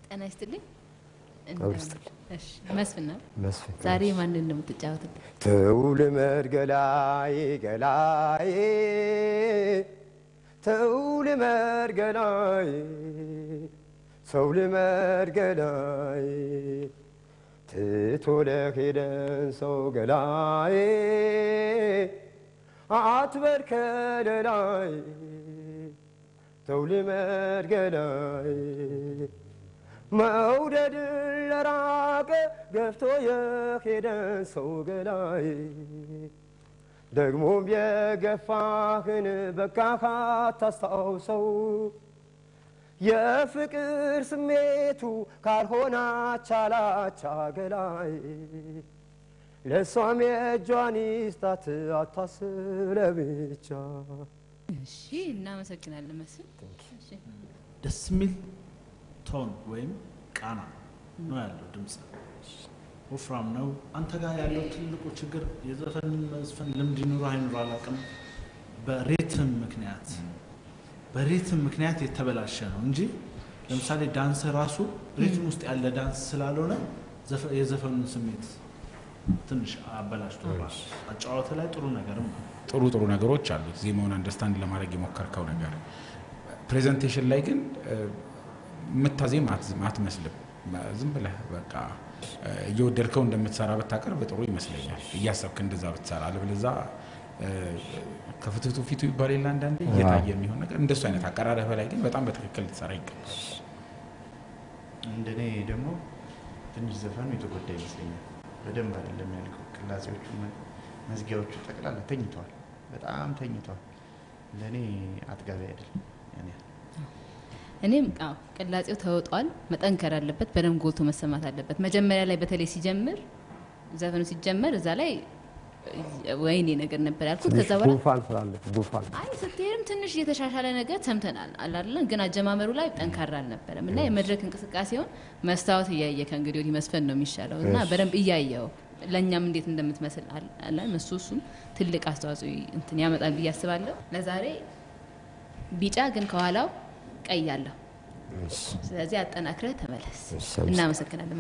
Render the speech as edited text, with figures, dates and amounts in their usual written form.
ጤና ይስጥልኝ። አብሮ ይስጥልኝ። እሺ መስፍን ነው። መስፍን። ዛሬ ማንን ነው የምትጫወትልን? ተው ልመድ ገላዬ ገላዬ፣ ተው ልመድ ገላዬ፣ ሰው ልመድ ገላዬ፣ ትቶ ለሄደን ሰው ገላዬ አትበል ከለላይ፣ ተው ልመድ ገላዬ፣ መውደድ ለራቀ ገፍቶ የሄደን ሰው ገላይ፣ ደግሞም የገፋህን በቃህ አታስታውሰው፣ የፍቅር ስሜቱ ካልሆነ አቻላቻ ገላይ፣ ለእሷም የእጇን ይስጣት አታስብ ለብቻ። እሺ እናመሰግናለን መስፍን። እሺ። ደስ የሚል tone ወይም ቃና ነው ያለው። ድምፅ ወፍራም ነው። አንተ ጋር ያለው ትልቁ ችግር የዘፈን መዝፈን ልምድ ይኑር አይኑር አላውቅም፣ በ rhythm ምክንያት የተበላሸ ነው እንጂ ለምሳሌ ዳንስ ራሱ rhythm ውስጥ ያለ ዳንስ ስላልሆነ የዘፈኑን ስሜት ትንሽ አበላሽቶባል። አጨዋወት ላይ ጥሩ ነገርም አለ። ጥሩ ጥሩ ነገሮች አሉት። ዜማውን understand ለማድረግ የሞከርከው ነገር presentation ላይ ግን የምታዜም አትመስልም። ዝም ብለህ በቃ እየወደድከው እንደምትሰራ ብታቀርብ ጥሩ ይመስለኛል። እያሰብክ እንደዛ ብትሰራ፣ አለበለዚያ ከፍትቱ ፊቱ ይባል የለ አንዳንዴ እየታየ የሚሆን ነገር እንደሱ አይነት አቀራረብ ላይ ግን በጣም በትክክል ልትሰራ ይገባል። እንደኔ ደግሞ ትንሽ ዘፈኑ የተጎዳ ይመስለኛል። በደንብ አይደለም ያልከው። ቅላጼዎቹ፣ መዝጊያዎቹ ጠቅላላ ተኝተዋል፣ በጣም ተኝተዋል። ለእኔ አጥጋቢ አይደለም ያን ያህል። እኔም አዎ ቅላጼው ተውጧል፣ መጠንከር አለበት፣ በደንብ ጎልቶ መሰማት አለበት። መጀመሪያ ላይ በተለይ ሲጀምር ዘፈኑ ሲጀመር እዛ ላይ ወይኔ ነገር ነበር ያልኩት። ከዛ በኋላ ጉንፋን ስላለ ጉንፋን። አይ ስትሄድም ትንሽ የተሻሻለ ነገር ሰምተናል አላለን፣ ግን አጀማመሩ ላይ ጠንካራ አልነበረም እና የመድረክ እንቅስቃሴውን መስታወት እያየ ከእንግዲህ ወዲህ መስፈን ነው የሚሻለው እና በደንብ እያየው ለእኛም እንዴት እንደምትመስል አለን እሱም ትልቅ አስተዋጽኦ እንትን ያመጣል ብዬ አስባለሁ። ለዛሬ ቢጫ ግን ከኋላው ቀይ አለው። ስለዚህ አጠናክረህ ተመለስ። እናመሰግናለን።